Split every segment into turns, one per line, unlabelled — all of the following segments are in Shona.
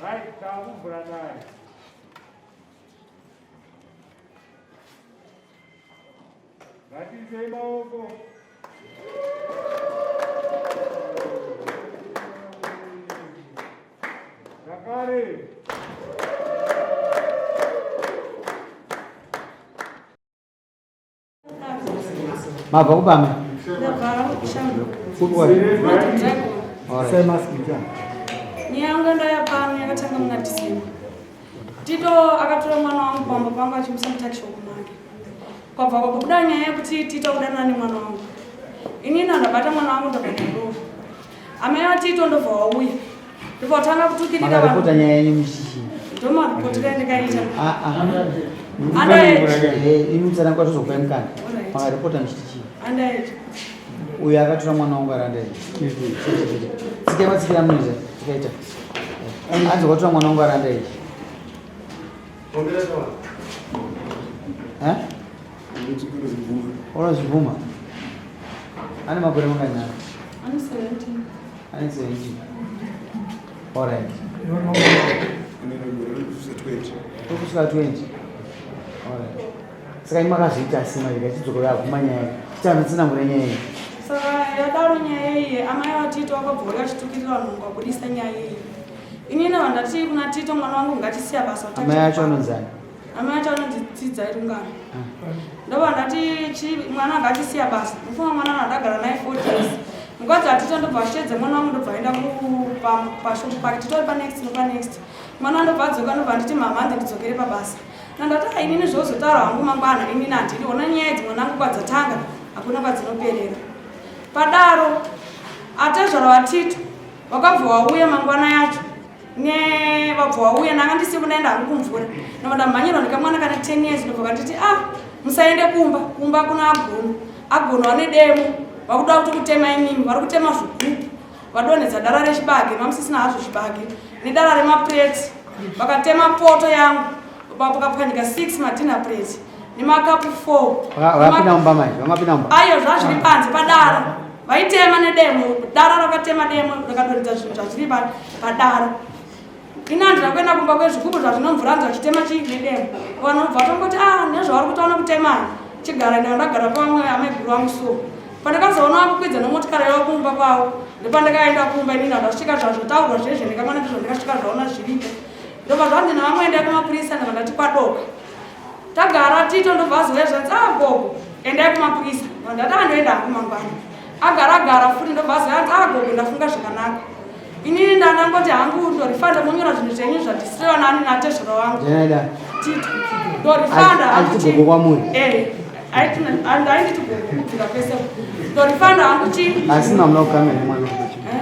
Right, takuvhura dare. Ngatiisei maoko. Zvakare.
Mabva kubame?
Nyaya ndaya pano yakatanga muna December. Tito akatora mwana wangu pamba pangu achimusa mutakishop make. Kwabva kwabuda nyaya yekuti Tito kudanana nemwana wangu. Inini ndabata mwana wangu ndabva ndarova. Amai vaTito ndobva wauya. Ndobva watanga kutukirira vanhu.
Makaripota nyaya yenyu muchichi.
Ndomaripotera ndikaita.
Ah ah.
Underage.
Eh, imi mutsanangura kwatozokupai mukana.
Alright.
Makaripota muchiti chii?
Underage.
Uyo akatora mwana wangu ari underage. Tsikai matsikira munoita. Tikaita. Anzi watora mwana wangu ari underage. Eh? Unozvibvuma? Ane makore mangani?
Ane 17.
Ane 17. Alright. Tokusvika 20. Alright. Saka imi makazviita asi mari kachidzokorera kuma nyaya. Chitanotsina nyaya iyi.
Saka yadaro nyaya iyi amai vaTito vakabva vachitukirira vanhu vabudisa nyaya iyi. Inini vandati kuna Tito mwana wangu ngatisiya basa.
Amai acho anonzani?
Amai acho anonzi Tsidzai Rungano. Ndobva ndati mwana ngatisiya basa. Mufunga mwana ndagara naye 4 days. Mukadzi waTito ndobva asheedza mwana wangu ndobva aenda pashopu pake. Tito ari panext nepanext. Mwana ndobva adzoka ndobva anditi mama hanzi ndidzokere pabasa. Ndandati ah inini zvozotaura hangu mangwana inini handidi ona nyaya idzi mwanangu kwadzatanga hakuna kwadzinoperera. Padaro atezvara waTito wakabva wauya mangwana yacho ne vabva wauya ndanga ndisi kudaenda hangu kumvura ndobva ndamhanyirwa nekamwana kane 10 years ndobva kanditi ah musaende kumba kumba kuna agono agono ane demo vakuda kuti kutema imimi vari kutema zvigubu vadonhedza dara rechibage mamusisina hazvo chibage nedara remapureti vakatema poto yangu pakapwanyika 6 madinner plate nemakapu 4
Vapinda mumba manje, vamapinda mumba.
Ayo zvazviri panze padara. Vaitema nedemo, dara rakatema demo rakadonhedza zvinhu zvazviri padara. Ini handina kuenda kumba kwezvigubhu zvazvinomvura hanzi vachitema chii nedemo. Vanhu vobva vatongoti ah nezvavari kutaona kutema chigara ndanga ndagara pamwe amaiguru vangu so. Pandakazoona vakukwidza nemotikari yavo kumba kwavo ndopandakaenda kumba inini ndasvika zvazvotaurwa zvezve ndikamwana ndizvo ndikasvika zvaona zviripo. Ndobva zvanzi nevamwe endai kumapurisa ndobva ndati kwadoka. Tagara Tito ndobva azouya zvanzi ah gogo endai kumapurisa. Ndati andoenda hangu mangwana. Agara gara futi ndobva azouya anzi ah gogo ndafunga zvakanaka. Inini ndandangoti hangu ndorifanda monyora zvinhu zvenyu zvadistroyiwa nani natezvara wangu. Tito ndorifanda hangu.
Aiti gogo kwamuri?
Eh. Ainditi gogo kubvira pese. Ndorifanda hangu chi.
Asi mamuna kukama nemwana. Eh?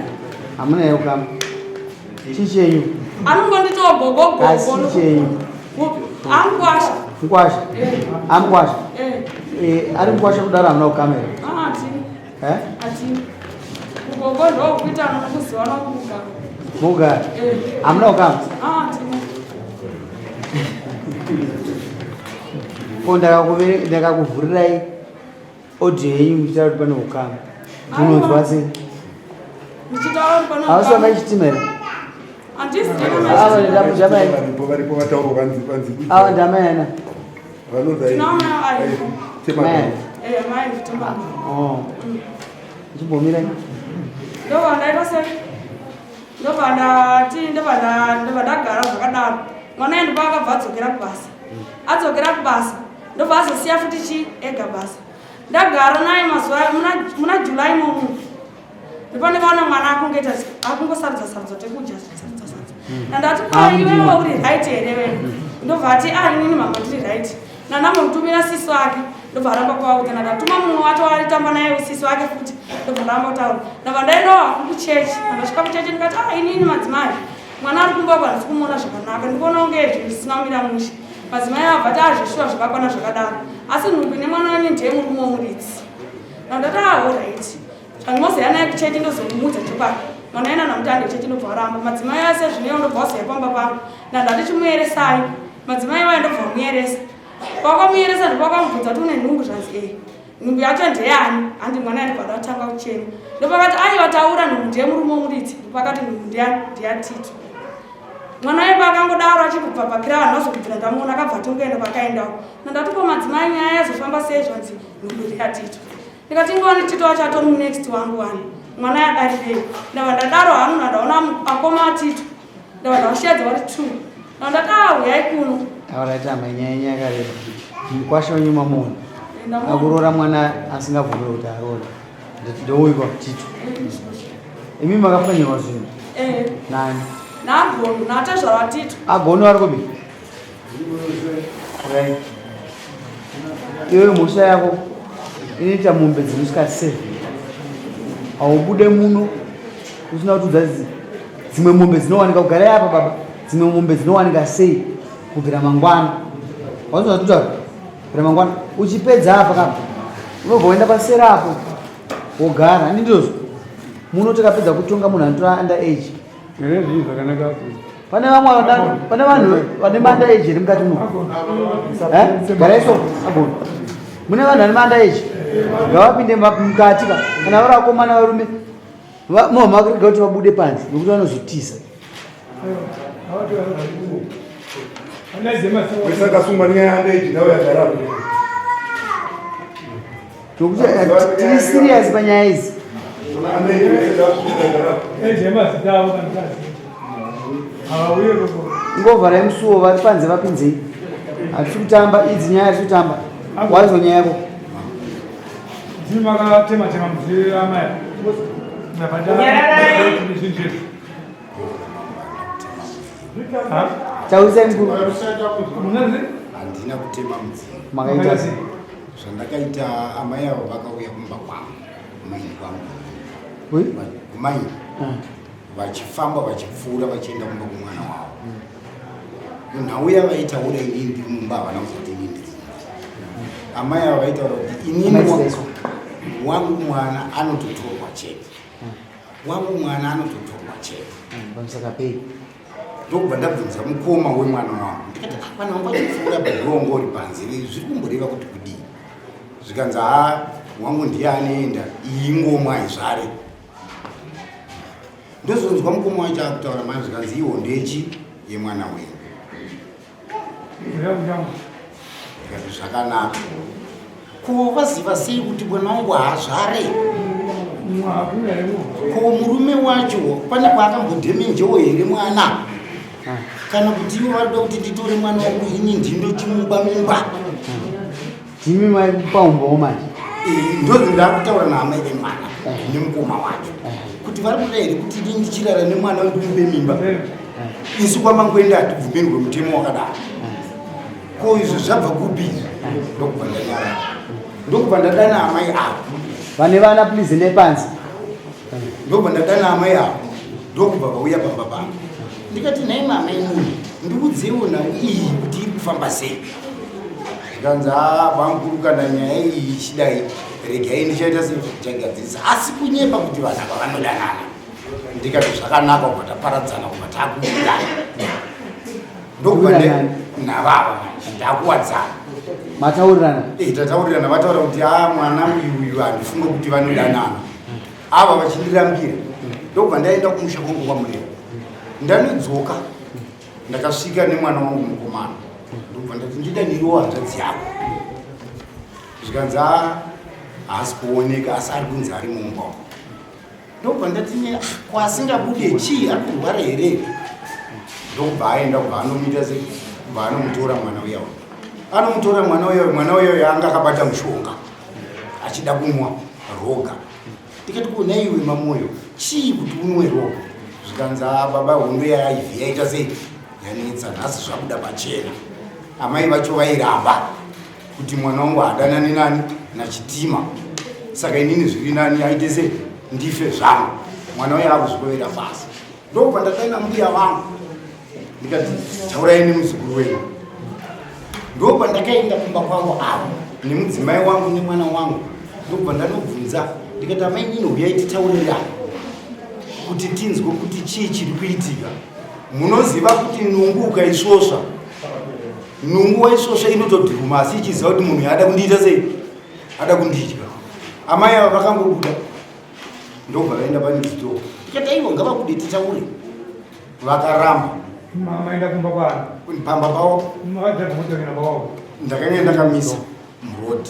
Hamuna yekukama. Chii chenyu?
Anongonditiwo gogo gogo.
Asi chenyu?
Amkwasha.
Mkwasha?
Eh.
Amkwasha?
Eh.
Eh, ari mkwasha kudaro hamuna kukamera?
Ah, atini.
Eh?
Atini. Gogo ndokuita anokuziva nokugara.
Mugara?
Eh.
Hamuna kukama?
Ah, atini.
Ko ndakakuvhurirai audio yenyu muchitaura kuti pane ukama munonzwa sei? Hausi wakachitima here? Ava ndamai ana chimbomirai
ndobva ndaita sei ndobva ndati ndobva ndagara zvakadaro mwana endu paakabva adzokera kubasa adzokera kubasa ndobva azosiya futi chi ega basa ndagara naye mazuva muna july momu ndopandakaona mwana akungoita akungosarudza sarudza tekudya sarudza sarudza ndandati ko iwewe uri right here wewe. Ndobva ati ah inini mama ndiri right. Ndanambomutumira sisi wake ndobva aramba kuvaudza. Ndatuma mumwe wacho waitamba naye sisi wake futi ndobva aramba kutaura. Ndabva ndaendawo hangu kuchechi. Ndasvika kuchechi ndikati ah inini madzimai mwana ari kumba uko handisi kumuona zvakanaka ndikuona kunge zvinhu zvisina kumira mushe. Madzimai abva ati ah zveshuwa zvakakwana zvakadaro asi nhumbu ine mwana wenyu ndiye murume womuridzi. Ndandati ah alright. Zvandinozoya naye kuchechi ndozomuudza chokwadi. Mwana yena namutande chechi ndobva aramba. Madzimai ase zvineyo ndobva wazoya pamba pangu. Ndandati chimueresai. Madzimai wayo ndobva muyeresa. Wakamuyeresa ndipo wakamubvunza kuti une nhumbu zvanzi eh. Nhumbu yacho ndeyani? Handi mwana yani bada kutanga kuchema. Ndopakati aiwa taura nhumbu ndiye murume womuridzi. Ndopakati nhumbu ndeyani? NdeyaTito. Mwana waye pakangodaro achibva pakira vanhu vazokubvira ndamuona akabva atongoenda kwakaendawo. Ndandati ko madzimai nyaya yazofamba sei zvanzi nhumbu ndeyatito. Ndikati ngoni Tito wacho atori munext wangu wani. Mwana yadarirei. Ndava ndadaro hangu ndandaona akoma aTito. Ndava ndavasheedza vari two. Ndava ndati ah huyai kuno.
Taura tamba nyaya nyaya yakareba. Mukwasha wenyu mamuona. Akuroora mwana asingabvumirwe kuti aroore. Ndouyu kwa Tito. Imi makapfanyirwa zvinhu.
Eh.
Nani?
Nagono, natezvara Tito.
Agono ari kubi? Right. Iwe mhosva yako inoita mombe dzinosvika seven. Haubude muno usina kutiudza dzimwe mombe dzinowanika kugara apa baba dzimwe mombe dzinowanika sei kubvira mangwana. Wazoza kutaura kubvira mangwana uchipedza apa kapa unobva waenda pasera apo wogara handi ndizvozvo muno tikapedza kutonga munhu anotora under age pane vamwe pane vanhu vane manda age here mukati muno eh? garai so agona mune vanhu vane manda age ngavapinde mukati ka kana vari vakomana varume mama vakurega kuti vabude panze nokuti vanozotiza Nokuti tiri serious panyaya idzi. Ingovharai musuwo vari panze vapinzei. Hatisi kutamba idzi nyaya hatisi kutamba. Waizwa nyaya yako.
Ndimi makatema tema mudziyo amai.
Taurisai mukuru.
Handina kutema mudziyo.
Makaita sei?
Zvandakaita amai avo vakauya kumba kwangu kumaini kwangu kumaini ah. vachifamba vachipfuura vachienda kumba kumwana wavo nhau yavaitaura inini ndiri mumba havana kuzoti inini ndiri mumba amai avo vaitaura kuti inini wangu mwana anototorwa chete wangu mwana anototorwa chete
pamusaka pei
ndokubva ndabvunza mukoma wemwana wangu ndikati ah, vana vangu vachipfuura bhongo uri panze zviri kumboreva kuti kudii zvikanzi haa wangu ndiye anoenda iyi ngoma haizvare ndozonzwa mukoma wacho akutaura mai zvikanzi iwo ndechi yemwana wenyu ndikati zvakanaka ko vaziva sei kuti mwana wangu haazvare ko murume wacho pane kwaakambodhemenjewo here mwana kana kuti ivo varikuda kuti nditore mwana wangu ini ndindochimuba mimba
ndimi mapaumbowo manje
eh, ndonzi ndakutaura naamai vemwana nemukoma wacho kuti vari kuda here kuti ini ndichirara nemwana wendimupe mimba isu kwamangwende hatibvumirwe mutemo wakadaro ko izvo zvabva kupi izvi ndokubva ndanyarara ndokubva ndadana amai avo
vane vana please endai panze
ndokubva ndadana amai avo ndokubva vauya pamba pangu ndikati nhai mama imuni ndikudzeiwo nhau iyi kuti iri kufamba sei zvikanzi a bamukuru kana nyaya iyi ichidai regai ndichaita sei ndichagadzirisa asi kunyepa kuti vanhu ava vanodanana ndikati zvakanaka kubva taparadzana kubva takuudana ndokubva navava manje ndakuwadzana
mataurirana
eh, tataurirana vataura kuti a ah, mwana uyu uyu handifunge kuti vanodanana ava vachindirambira ndokubva ndaenda kumusha kwangu kwamureva ndanodzoka ndakasvika nemwana wangu mukomana ndokubva ndati ndidaniriwo hanzvadzi yako zvikanzi ah, haasi kuoneka asi ari kunzi ari mumba ndokubva ndati ah, kwasingabude chii ari kurwara here ndokubva aenda kubva anomuita se kubva anomutora mwana uya uya anomutora mwana uya mwana uya uya anga akabata mushonga achida kunwa roga ndikati ko naiwe mamoyo chii kuti unwe roga zvikanzi ah, baba hondo yaaivi yaita sei yanetsa nhasi zvabuda pachena Amai vacho vairamba kuti mwana wangu hadanani nani naChitima, saka inini zviri nani aite se ndife zvangu. Mwana uye akuzvikovera pasi. Ndokubva ndakaina mbuya vangu, ndikati taurai nemuzukuru wenyu. Ndobva ndakaenda kumba kwavo avo nemudzimai wangu nemwana wangu, ndobva ndanobvunza ndikati, amai nini, huyai titaurirane kuti tinzwe kuti chii chiri kuitika. Munoziva kuti nungu ukaisvosva, nungu waisvosva inotodhuruma, asi ichiziva kuti munhu yaada kundiita sei, ada kundidya. Amai ava vakangobuda, ndobva vaenda pane zitoo. Tikati aiwa, ngavabude titaure. Vakaramba.
Maenda kumba kwani?
Pamba pavo.
Makadhraivha mota kuenda kwavo?
Ndakanga ndakamisa muroad.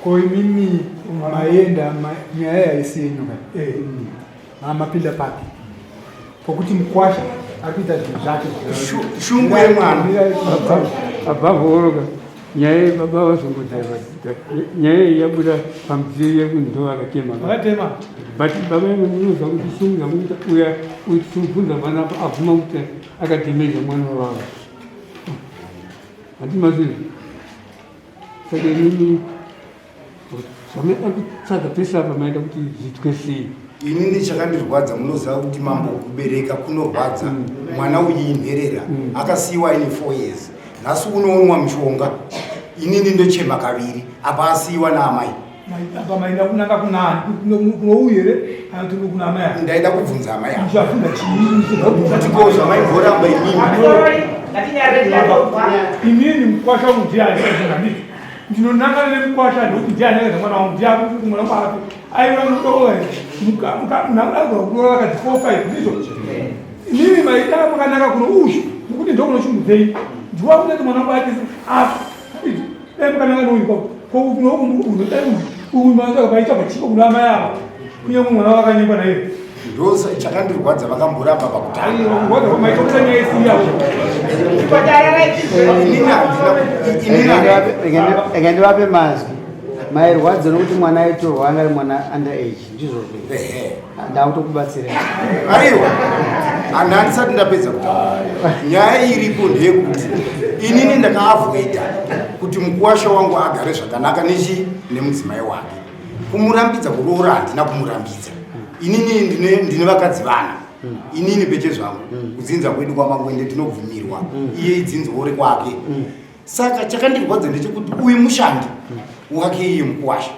Ko imimi maenda nyaya yaisi yenyu ka? Mapinda papi pokuti mukwasha ari kuita zvinhu zvake?
Shungu yemwana.
Above all, nyaya yebaba vazongodhaiva, nyaya iyi yabuda pamudziyo yekunzi ndo vakatema.
Vakatema.
But baba yangu, ndinozwa kuti shungu dzamukuita uya uchibvunza mwana apa abvuma kuti akadhemeja mwana wavavo, handi mazvizvi? Saka inini zvamaida kutsvaga pese apa, maida kuti zviitwe sei?
Inini chakandirwadza, munoziva kuti mambo, kubereka kunorwadza. Mwana uyu inherera, akasiyiwa aine 4 years. Nhasi unoonwa mushonga, inini ndochema kaviri apa asiyiwa naamai.
Apa maenda kunanga kunani? Kunouyu here kana kuti kuna amai ava?
Ndaida kubvunza amai ava.
Uchabvunza chii?
Kuti ko zvamaimboramba imimi?
Inini mukwasha wangu ndiye andii ndinonangana nemukwasha, ndokuti ndiye anenge mwana wangu, ndiye akuti mwana wangu api aiwa mudoa vakati 4 5 ndizvo. Inini maida makanaka kuno ushu nokuti ndokunoshungudzei, ndiwa kunoti mwana wangu ati apa dai makananga nouyu uyu maitsvaga chiko kuna amai ava, kunyange mwana wakanyengwa naiye.
Ndo chakandirwadza, vakamboramba pakutanga.
Maitokuta nyaya isiri yavo.
Inini handina inini
Rega ndivape mazwi. Mairwadza nokuti mwana aitorwa anga ari mwana under age, ndizvozvo?
Ehe.
Ndakutokubatsira.
Aiwa, handi handisati ndapedza kutaura. Nyaya iripo ndeyekuti inini ndakaavoida kuti mukuwasha wangu agare zvakanaka nechi nemudzimai wake. Kumurambidza kuroora handina kumurambidza. Inini ndine vakadzi vana inini peche zvangu. Kudzinza kwedu kwaMangwende tinobvumirwa, iye idzinzwo rekwake. Saka chakandirwadza ndechekuti uyu mushandi wake iye mukuwasha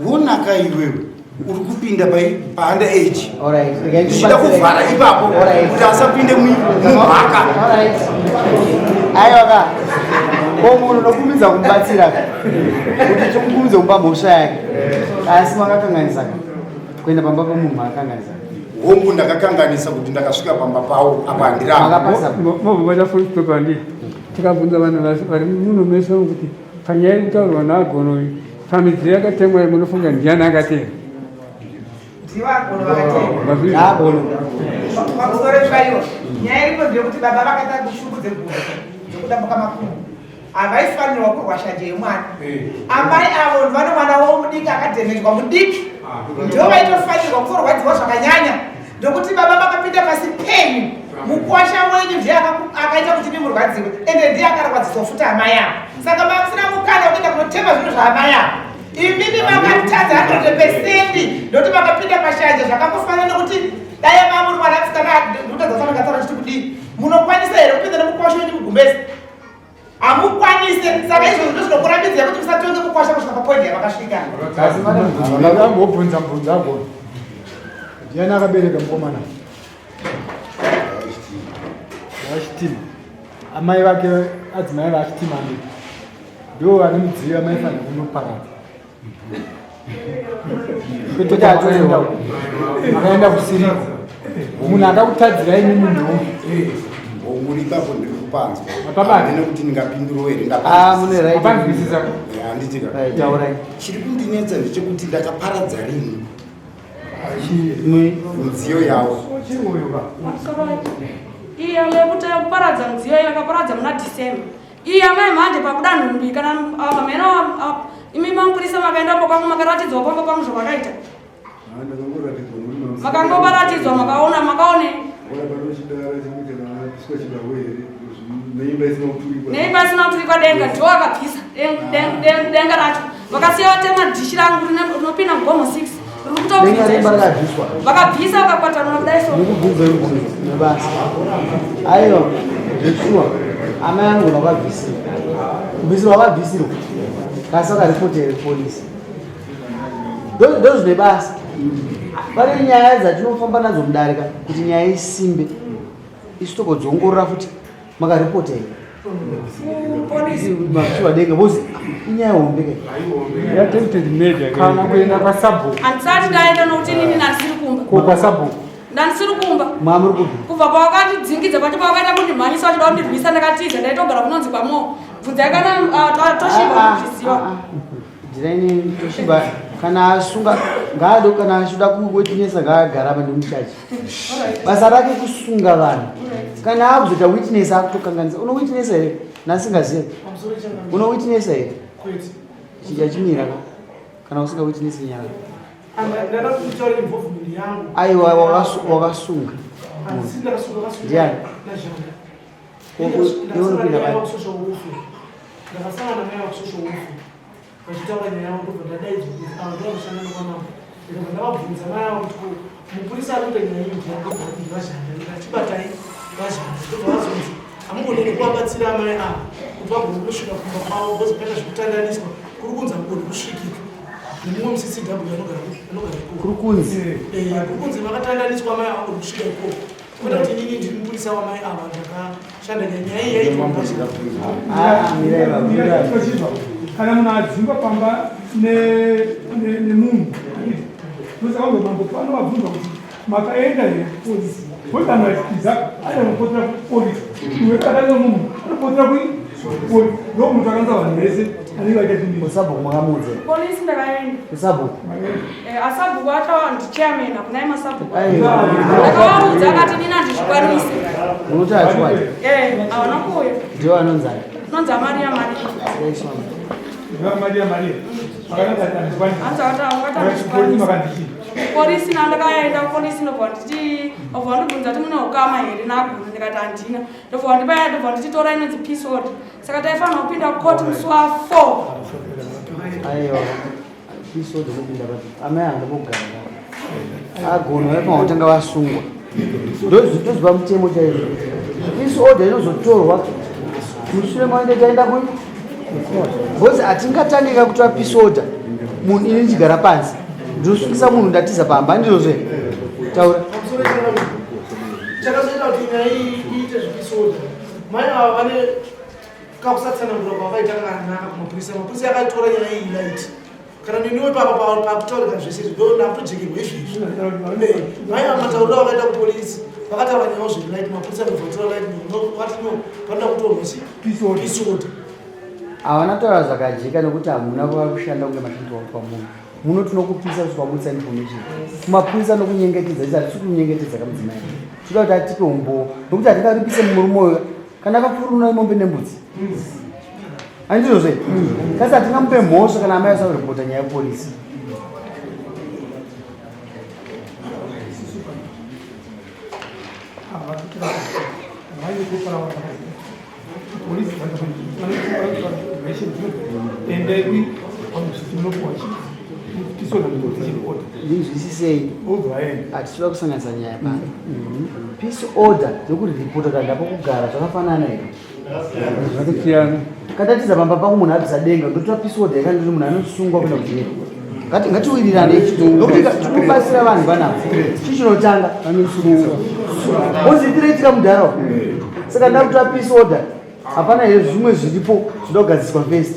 wonaka, iwewe uri kupinda paunder age.
Alright, rega
Ndichida
ndikubatsire.
kuvhara ipapo kuti asapinde mumhaka.
Alright. Aiwa ka, ko munhu unokumidza kumubatsira ka, kuti timukumidze kumupa mhosva yake, asi makakanganisa ka kuenda pamba pemunhu, makakanganisa.
Hongu, ndakakanganisa kuti ndakasvika pamba pavo apa, handiramba.
Makapasa.
Mobva maita full stop. Handi tikabvunza vanhu vari muno mese kuti panyaya yekutaurwa naagono iyi, pamidziyo yakatemwa iyi, munofunga ndiani akatenga?
Ndivagono vakatenga.
Mazvizvi?
Agono.
Pamusoro paiwo, nyaya iripo ndeyekuti baba vakaita shungu dzegumbo dzekudambuka makumbo, havaifanirwa kurwa shanje yemwana. Amai avo vane mwana wavo mudiki akadhemejwa mudiki, ndo vaitofanirwa kutorwadziwa zvakanyanya, ndokuti baba vakapinda pasi penyu. Mukwasha wenyu ndiye akaita kuti mimurwadziwe, ende ndiye akarwadziswa futi amai avo. Saka mamusina mukana wekuenda kunotema zvinhu zvaamai avo. Imimi makatadza 100%, ndokuti makapinda pashanje. Zvakangofanana nekuti dai mamuri mwana musikana, ndikutadza kufanira kataura chiti kudii. Munokwanisa here kupinda nemukwasha wenyu mugumbezi? Hamukwanise. Saka izvozvo ndo zvinokurambidzira kuti musatonge mukwasha kusvika papoindi yamakasvika.
Ndakambobvunza mubvunzo agona, ndiani akabereka mukomana vachitima? Amai vake, adzimai vachitima ane ndo vane mudziyo amaifanira kunoparadza, kwete
Kuti atorewa.
Makaenda kusiriko, munhu akakutadzirai imimi ndouyu.
Hongu, ipapo ndiri kupanzwa.
Mapapati.
Handina kuti ndingapindurwa here.
Ah, mune right.
Mapanzwisisa?
Handitika.
Right, taurai.
Chiri kundinetsa ndechekuti ndakaparadza rini
Mui-
midziyo yavo?
Iya yekuti kuparadza mudziyo yakaparadza muna December. Iya mai manje pakuda nhumbi kana apa mheno imi mamupurisa makaendapo kwangu, makaratidzwa kwanga kwangu zvavakaita, makangoparatidzwa, makaona, makaone.
Panochidara chekuti kana apiswa chidahwe here.
Neimba isina kuturikwa denga ndiwo akabvisa denga racho. Vakasiya vatema dhishi rangu rinopinda mugomo 6 riri
kutobvisa.
Vakabvisa vakakwatanura kudai so.
Ndikubvunza mubvunzo nebasa. Aiwa, zveshuwa amai angu vakabvisirwa. Kubvisirwa vakabvisirwa. Kasi vakaripota here kupolisi. Ndozvine basa. Pane nyaya dzatinofamba nadzo mudare ka kuti nyaya isimbe. Isu togodziongorora futi makaripota here. Makushuwa denga bozi inyaya hombe ka.
Attempted murder.
Kana kuenda kwasabhuku.
Handisati ndaenda nokuti inini ndandisiri kumba.
Ko kwasabhuku.
Ndandisiri kumba.
Mwamuri kupi?
Kubva pawakatidzingidza pacho pawakaita kundimhanyisa vachida kundirwisa ndakatiza ndaitogara kunonzi kwamoo. Bvunzai kana Toshiba unozviziva.
Ndiraini Toshiba kana asunga ngaado kana achida kuwitnessa ngaagara apa ndimuchachi. Basa rake kusunga vanhu. Kana akuzoita witness akutokanganisa. Uno witness here? Nasingazive. Uno witness here? Chija chimira ka. Kana usinga witness nyaya. Aiwa wakasunga. Ndiani? Iwe unopinda pai?
Ndakasangana naye wakusocial welfare vachitaura nyaya yavo, ndobva ndadaidzwa kuti ava ndovakushanda nokwamambo. Ndikabva ndavabvunza mai avo kuti ko mupurisa ari kuita nyaya iyi ndiani? Ndobva vati vazhanda. Ndikachibatai vazhanda. Ndobva vazonzi hamugoneni kuvabatsira amai ava kuti vagone kusvika kumba kwavo because paita zvekutandaniswa kuri kunzi hamugoni kusvikika nemumwe muCCW anogara ikoko.
Kuri kunzi?
Kuri kunzi vakatandaniswa amai ava vagoni kusvika ikoko. Kuda kuti inini ndiri mupurisa wamai ava, ndakashanda nyaya iyi yaitwa.
Ah, mirai baba, mirai.
Toshiba, kana munhu adzingwa pamba nemunhu, ndosaka kunge mambo pano vabvunza kuti makaenda here kupolisi, kuti anhu achitiza anopotera kupolisi. Iwe kakanya munhu anopotera kupolisi, ndomunhu akanza vanhu vese anenge vaita chimiro.
Usabhuku makamuudza?
Polisi ndakaenda.
Usabhuku?
Asabhuku acho ndichairman, hakunai masabhuku.
Aiwa.
Ndakavaudza akati nini handizvikwanisi.
Munoti achiwani?
Havana kuuya.
Ndiwo anonzani?
Unonzi Amaria Maria.
Maria Maria
Hanzi vakati handizvikwanisi.
Makandishii.
Polisi nandakaenda kupolisi, ndobva nditi obva vandibvunza kuti mune ukama here naguru, ndikati handina. Ndobva vandibaya, ndobva ndititora inonzi peace order. Saka taifanira kupinda kukoti musi wa4.
Aiwa, peace order inopinda papi? Amai handambogara agona vaifanira kutanga vasungwa. Ndoziva mutemo chaizvo. Peace order inozotorwa mushure maende taenda kui because hatingatangika kutora peace order munhu ini ndichigara pansi ndinosungisa munhu ndatiza pamba, handizvozvo here? Taura.
Chakazoita kuti nyaya iyi iite zvepeace order, mai ava vane kakusatsanangura kwavaita kakanaka kumapurisa. Mapurisa akatora nyaya iyi light. Kana neniwe papa pakutaurika zvese izvi, ndo ndakutojekerwa izvezvi. Mai ava matauriro avakaita kupolisi, vakataura nyaya zviri light, mapurisa akabva vatora light. No, vati no, panoda kutorwa chi peace order.
Havana kutaura zvakajeka nekuti hamuna kuva kushanda kunge mashandiswa pamunhu muno. Tinokupisa kuti wabudisa information kumapurisa nokunyengetedza. Isi hatisi kunyengetedza kamudzimai, toda kuti atipe umbowo nokuti hatingaripise murume uyo kana akapfuruna mombe nembudzi, handizvozve? Kasi hatingamupe mhosva kana amai asakuripota nyaya yepolisi.
Polisi endai munopuwa
Ndinzwisisei, hatitoda kusanganisa nyaya pano. Peace order nokuripota kuti handapo kugara zvakafanana here?
Zvakasiyana.
Katatiza pamba pako, munhu abvisa denga, ndotora peace order yakandiri munhu anosungwa kuenda kujeri. Ngatiwirirane nokuti tinobatsira vanhu vanapa. Chii chinotanga? Ozitiraitika mudharaunda, saka ndakutora peace order, hapana here zvimwe zviripo zvinoda kugadziswa first?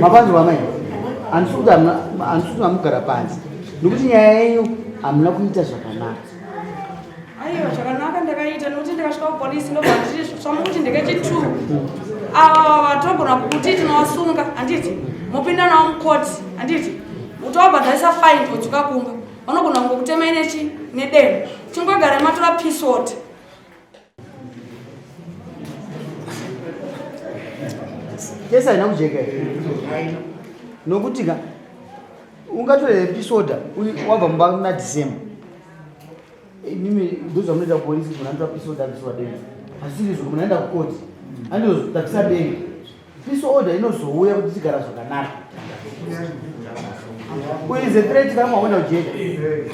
Mapanzwa amai? Handisi kuti hamugara pansi nokuti nyaya yenyu hamuna kuita zvakanaka.
Aiwa, zvakanaka ndakaita nokuti ndikasvika kupolisi ndobva nditi zvamukuti ndeke-two ava vatogona kuti tinovasunga, handiti mopinda navo mukoti, handiti utovabhadharisa fine, vodzoka kumba. Vanogona kungokutemai nechi nedemo. Chingogara matora peace order.
Kesi haina kujeka here? Nokuti ka ungatorere peace order wabva mumba muna December. Imimi ndozvamunoita kupolisi munhu anotora peace order abviswa denga. Asi izvo munhu aenda kukoti. Andizvo tabvisa denga. Peace order inozouya kuti tigara zvakanaka. Uyu is a threat kana maona kujeri.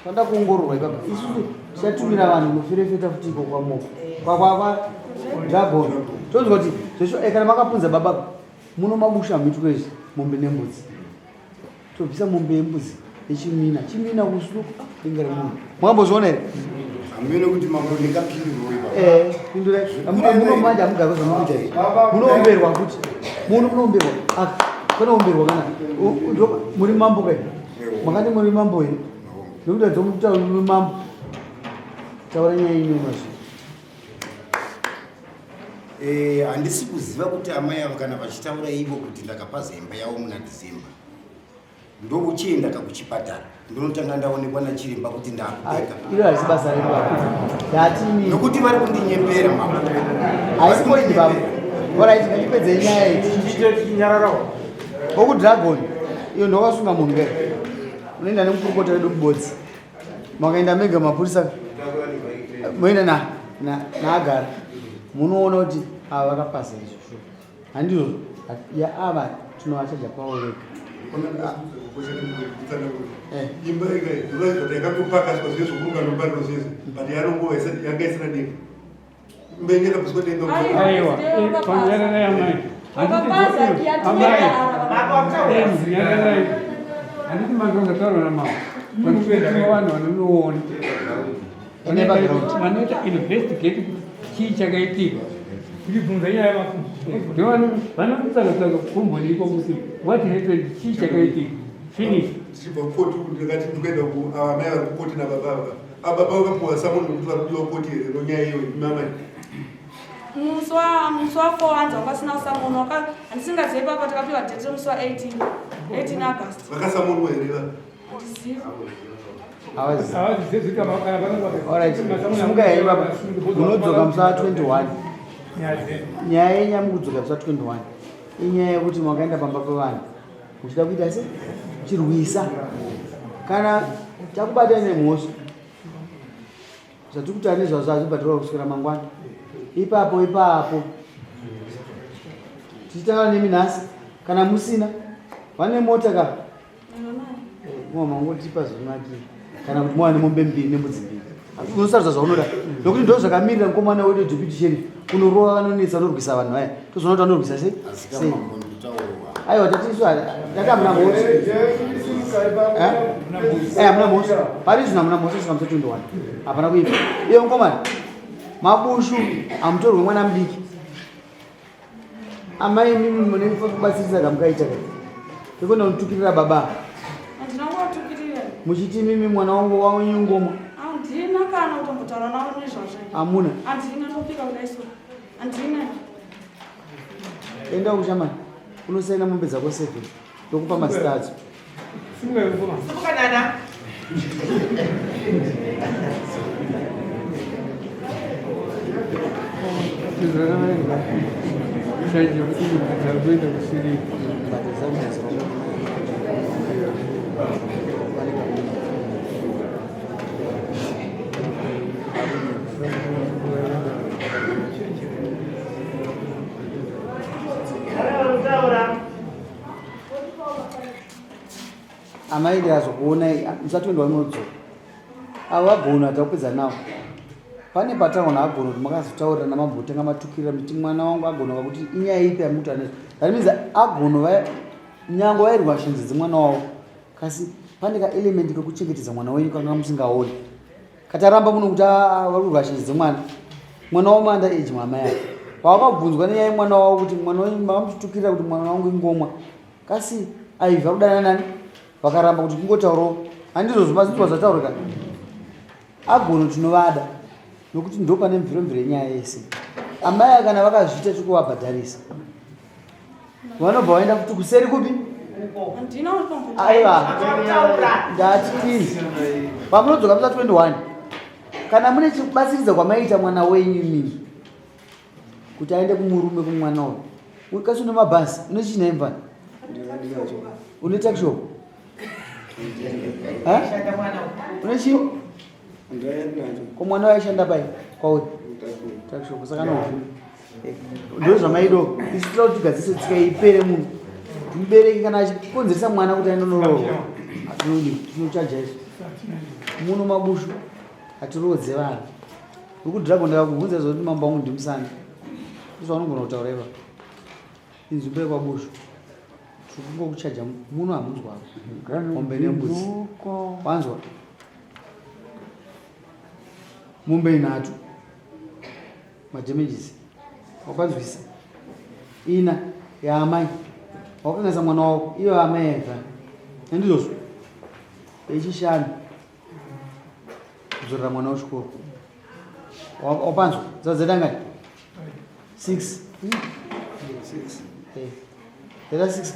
Panoda kuongororwa ipapa. Isusu tichatumira vanhu kunoferefeta futi iko kwamoko. Kwa kwa kwa Dragon. Tonzwa kuti zvesho eh, kana makapunza baba muno mabusha muitwe izvi mombe nembudzi. Tobvisa mombe yembudzi yechimina. Chimina kusuku ah, denga remunhu. Makambozviona here?
Hameno kuti mambo ndingapindurwa ipapo.
Eh, pindurai. Muno manje hamugari zvamunoita izvi. Munoomberwa futi. Muno munoomberwa. Ah, panoomberwa kana. Muri mambo kai. Makati muri mambo here? Nekuti adzomutaura muri mambo. Taura nyaya ino mazvi.
Eh, handisi kuziva kuti amai ava kana vachitaura ivo kuti ndakapaza imba yavo muna December ndokuchienda ka kuchipatara ndinotanga ndaonekwa nachiremba kuti ndakupeka.
Iro harisi basa redu baba. Ndatini.
Nokuti vari kundinyepera mama.
Haisi point baba. Alright, ngatipedze nyaya iyi.
Tichinyararawo.
Voku Dragon iyo ndokasunga munhu ke. Unoenda nemukurukota wedu mubodzi. Makaenda mega mapurisa moenda na na naagara munoona kuti ava vakapasa izvo handizvo ya ava tinovachaja kwavo vega. Eh.
Imba yakatopakaswa zviye zvokuruka nobariro zvese but yanongova yanga isina denga.
Aiwa, panyararai amai. Amai, nyararai. Handiti mazongataura namama. Vanhu vanhu vanonoona. Vanoita investigate kuti chii chakaitika.
Kuchibvunza nyaya yemakumbo.
Vanotsvaga tsvaga kukomboni iko kuti what happened, chii chakaitika. Finish.
Tichibva kukoti ndikati ndikuenda ku amai vari kukoti nababa ava. Ababa vakapuwa summon kuti vari kudiwa koti here nonyaya iyoyi mama.
Musi wa musi wa 4 hanzi wanga usina kusamonwa ka handisingazivi papa takapiwa date remusi wa 18 18 August.
Vakasamonwa here va?
Handizivi.
Alright, simuka henyu baba. Munodzoka musi wa 21. Nyaya yenyu yamukudzoka musi wa 21 inyaya yekuti makaenda pamba pevanhu uchida kuita se uchirwisa kana takubata nemhosva zvatiri kutaura nezvazvo hazvibhadharwa kusvikira mangwana ipapo ipapo tichitaura nemi nhasi kana musina vane mota ka mama mangotipa zvinakira kana kuti mowane mombe mbiri nembudzi mbiri unosarudza zvaunoda nokuti ndo zvakamirira mukomana wedu deputy sheriff kunorova vanonetsa vanorwisa vanhu vaya tozoona kuti vanorwisa sei sei aiwa tatisu tati hamuna mhosva eh? Eh, hamuna mhosva pari zvino hamuna mhosva svika musa 21 hapana kuipa iye mukomana mabushu hamutorwe mwana mudiki Amai imimi mune kubatsirisa kamukaita ka. Ikona kutukirira baba.
Handina kuvatukirira.
Muchiti imimi mwana wangu wanyu ngoma.
Handina kana kutombotaura navo nezvazvo.
Hamuna.
Handina ndopika kudai so. Handina.
Enda kushamani. Unosaina mombe dzako 7. Ndokupa mazita adzo.
Simuka nana.
Amai ndikazokuonai musati wenda wanodzoka avo vagona takupedza nawo pane pataona agona kuti makazotaurira namambotenga matukirira miti mwana wangu agona vakuti inyaya ipi yamuti anezvo that means agono nyange vairwa shinzi dzemwana wavo kasi pane kaelement kekuchengetedza mwana wenyu kanga musingaoni kataramba muno kuti ah, vari kurwa shinzi dzemwana mwana wavo manda age mama yake pavakabvunzwa nenyaya yemwana wavo kuti mwana wenyu makamutukirira kuti mwana wangu ingomwa kasi aibva kudana nani vakaramba kuti kungotaurawo handizvo zvimazinzwa zvataurika agono tinovada nokuti ndo pane mviromviro yenyaya yese amai kana vakazviita tiri kuvabhadharisa vanobva vaenda kuti kuseri kupi aiwa ndati pamunodzoka musa 21 kana mune chikubatsiridza kwamaiita mwana wenyu imimi kuti aende kumurume kumwana uyu kasi une mabhazi une chii nhai mfana une takshop une chii Ko mwana waishanda pai kwauri? Takshop saka anovhuna. Eh, ndo zvamaido isu toda kuti tigadzise tsika ipere munhu mubereki kana achikonzeresa mwana kuti aende noroorwa tinochaja isu muno mabushu hatiroodze vanhu nekuti dragon ndakakubvunza zvokuti mambo wangu ndimusana izvo vanogona kutaura iva inzvimbo yekwabushu tiri kungokuchaja muno hamunzwaro mombe nembudzi wanzwa mombe inhatu madamages wakanzwisa ina yaamai wakanganisa mwana wako iyo amai yaivha handizvozvo yechishanu kudzorera mwana wechikoro wapanzwa dzadzaita ngani six dzaita six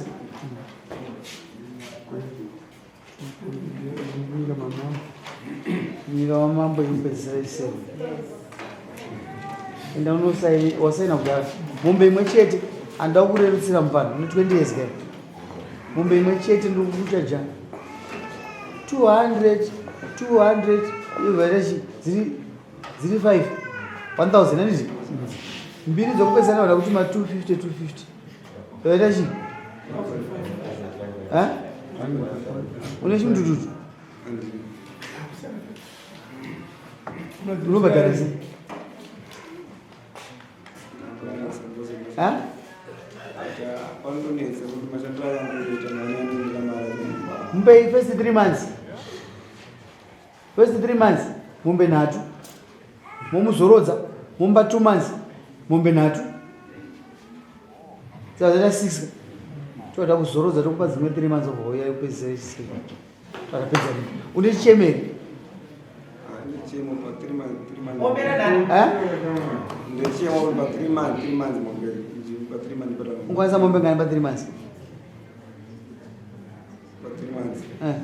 Nyika wamambo yekupedzisira isero. Enda unosaini wasaina kudhara. Mombe imwe chete handida kukurerutsira mupano une 20 years guy. Mombe imwe chete ndiri kukuchaja 200 200 ivhare chi dziri dziri 5 1000 handiti mbiri dzokupedzisira vada kuti ma 250 250 Zvaita chii? Ha? Une chimutututu? Unobhadhara sei? Ha? Mupei first 3 months. First 3 months mombe nhatu. Momuzorodza momupa 2 months mombe nhatu. Saka zvaita 6 toda kuzorodza tokupa dzimwe 3 months obva uya kupedzisira chisei. Takapedza rini? Une chichemeri? Ungwanisa mombe ngani pa 3 months?
Pa 3 months.
Eh.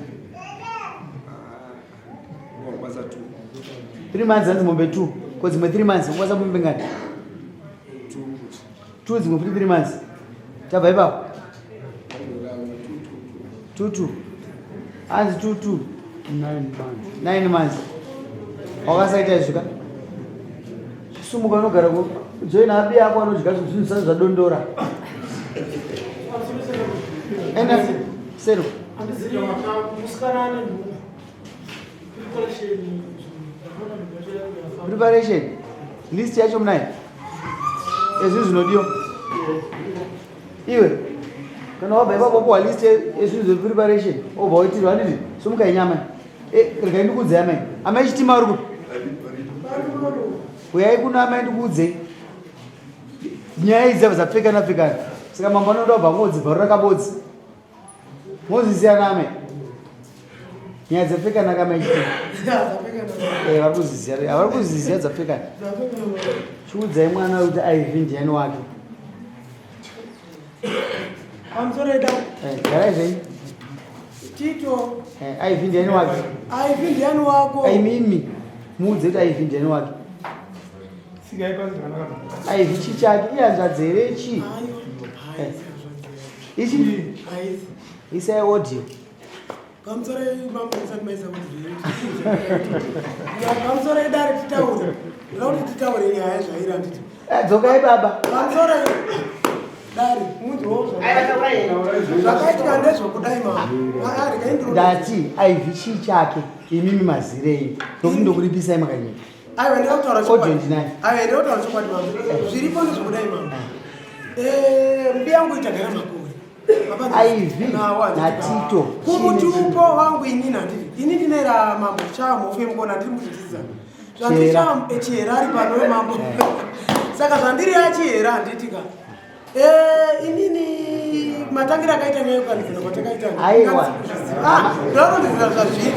Unokwanisa 2.
3 months hanzi mombe 2. Ko dzimwe 3 months ungwanisa mombe ngani?
2 futi.
2 dzimwe futi 3 months. Tabva ipapo. 2 2. Hanzi 2 2.
9 months.
9 months. Wakasaita izvi ka? Chisumuka unogara ku join abi yako anodya zvinhu zvisati zvadondora. Enda sero.
Musikana ane nhumbu. Preparation.
Preparation. List yacho munayo. Ezvinhu zvinodiwa. Iwe kana wabva ipapo wapuwa list yezvinhu zvepreparation obva waitirwa handiti sumuka inyama. Eh, regai ndikuudzei amai. Amai chitima uri kupi? Uyai kuno amai ndikuudzei. Nyaya idzi dzabva dzapfekana pfekana. Saka mambo anoda kubva ngodzibvarura kabodzi. Mozvisiyana amai. Nyaya dzapfekana kamai chitima. Eh, vari kuzviziva, vari kuzviziva dzapfekana. Chiudzai mwana kuti aivi ndiani wake.
Pamusoro ida.
Eh, garai zvenyu.
Tito.
Eh, aivi ndiani wake?
Aivi ndiani wako?
Imimi muudze kuti aivi ndiani wake.
Sikai pasi zvakanaka.
Aivi chii chake? Ihanzvadzi here chii? Eh. Ichi? Isai audio.
Pamusoro mambo musati maisa kuti pamusoro idare titaure. Ndoda kuti titaure nyaya zvairi handiti.
Eh, dzokai baba.
Pamusoro dare munzwewo zvakaitika ndezvokudai mambo.
Ndati aivi chii chake imimi mazirei nokuti ndokuripisai makanyika.
Aiwa ndinoda kutaura
Audio
chokwadi.
ndinayo.
Aiwa ndinoda kutaura chokwadi mambo. Zviripo ndezvokudai mambo. Eh, mbi yangu itagara makore.
Aivi naTito.
Kumutupo wangu inini handiti. Ini ndine ra mambo chamo uye mukona ndiri muzvidzidza. Zvandiri
Chera.
chamo chera ari pano mambo. Saka zvandiri achihera handiti ka. Eh, inini matangira akaita nyaya yekukanidzana kwatakaita.
Aiwa.
Ah, ndinondidzira zvazviri.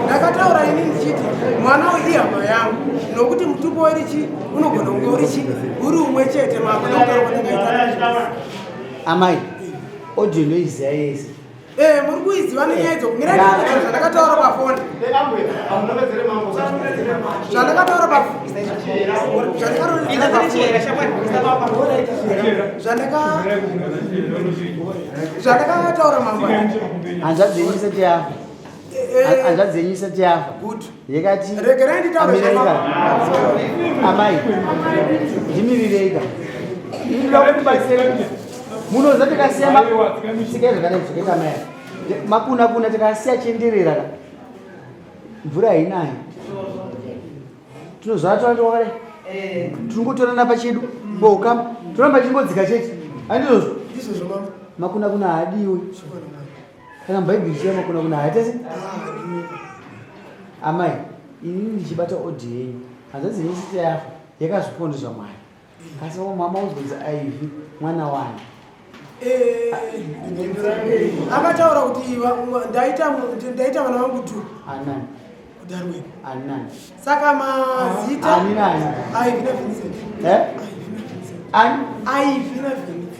Ndakataura ini ndichiti mwana uyu ihama yangu nokuti mutupo werichi unogona kunge uri chi uri umwe chete mambo nokutaura kwandakaita.
Amai, audio ndoiziva yese.
Eh, muri kuiziva nenyaya idzo mirai ndikutaura zvandakataura pafoni. Zvandakataura pafoni. Zvandakataura mambo.
Hanzvadzi yenyu isati yafa. Hanzvadzi yenyu isati yafa. Yekati
Regerai nditaure.
Amireika. Amai. Ndimirireika. Inoda kubatsira. Munoziva tikasiya sikai zvakadai zvakaita amai. Makuna kuna tikasiya chenderera ka. Mvura hainayi. Tinozvara twana twakadai. Tinongotorana pachedu. Boka. Toramba tichingodzika chete. Handizvozvo.
Ndizvozvo mambo.
Makuna kuna haadiwi. Kana mubhaibheri chiya makuna kuna haita se? Amai, inini ndichibata odi yenyu. Hanzvadzi yenyu isati yafa yakazviponda zvaMwari. Asi mama uzonzi Ivy mwana wani.
Akataura kuti ndaita vana vangu two.
Anani?
Darwin.
Anani?
Saka mazita
Ani nani?
Ivy na Vincent.
Eh? Ani?
Ivy na Vincent.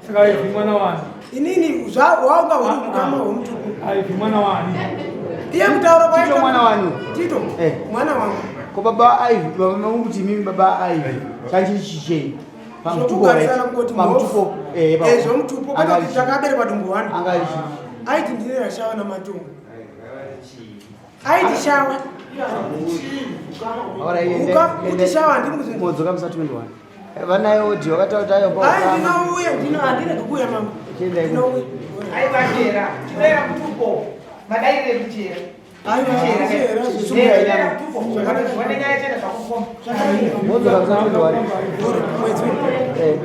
Saka Ivy mwana wani?
Inini wanga huri mukama hwemutupo.
Ivy mwana wani?
Iye kutaura kwaita
Tito mwana wani?
Tito.
Eh.
Mwana wangu.
Ko baba Ivy, baba mangu kuti mimi baba Ivy. Chanchiri chichei. Pamutupo right?
Zvokugarisana kungoti
Pamutupo.
mhofu.
Eh,
Eh, zvomutupo kwete kuti takaberekwa dumbu wani.
Anga ari chii?
Aiti ndine rashawa namatungu. Aiti shawa.
Alright,
Uka kuti shawa handiri kuzvinzwa.
Modzoka musa 21. Vanayo audio vakataura kuti ayo
Ai ndinouya ndino handiregi kuuya mama.
Chiendai.
Ndinouya.
Aiwa chera chinoera mutupo madaire kuchera.
Aiwa chera
Chera.
Wane nyaya chera zvakukoma.
Modzoka musa 21.
Mwedzi.
Eh.